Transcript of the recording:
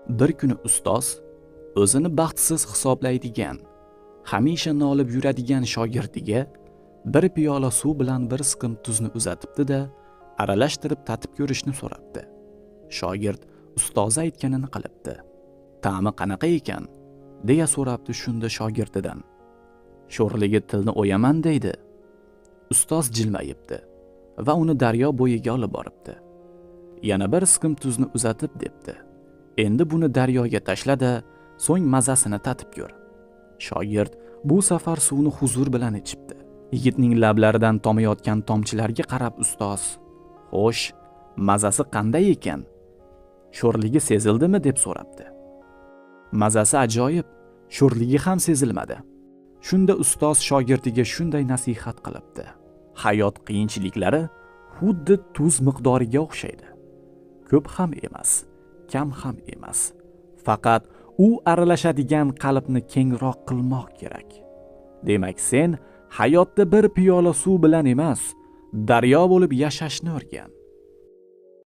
Bir kuni ustoz o'zini baxtsiz hisoblaydigan, hamisha nolib yuradigan shogirdiga bir piyola suv bilan bir siqim tuzni uzatibdi-da, aralashtirib tatib ko'rishni so'rabdi. Shogird ustozi aytganini qilibdi. Ta'mi qanaqa ekan, deya so'rabdi shunda shogirdidan. Sho'rligi tilni o'yaman deydi. Ustoz jilmayibdi va uni daryo bo'yiga olib boribdi. Yana bir siqim tuzni uzatib debdi. Endi buni daryoga tashla-da, so'ng mazasini tatib ko'r. Shogird bu safar suvni huzur bilan ichibdi. Yigitning lablaridan tomayotgan tomchilarga qarab ustoz: "Xo'sh, mazasi qanday ekan? Sho'rligi sezildimi?" deb so'rabdi. Mazasi ajoyib, sho'rligi ham sezilmadi. Shunda ustoz shogirdiga shunday nasihat qilibdi: Hayot qiyinchiliklari xuddi tuz miqdoriga o'xshaydi. Ko'p ham emas, kam ham emas. Faqat u aralashadigan qalbni kengroq qilmoq kerak. Demak, sen hayotda bir piyola suv bilan emas, daryo bo'lib yashashni o'rgan.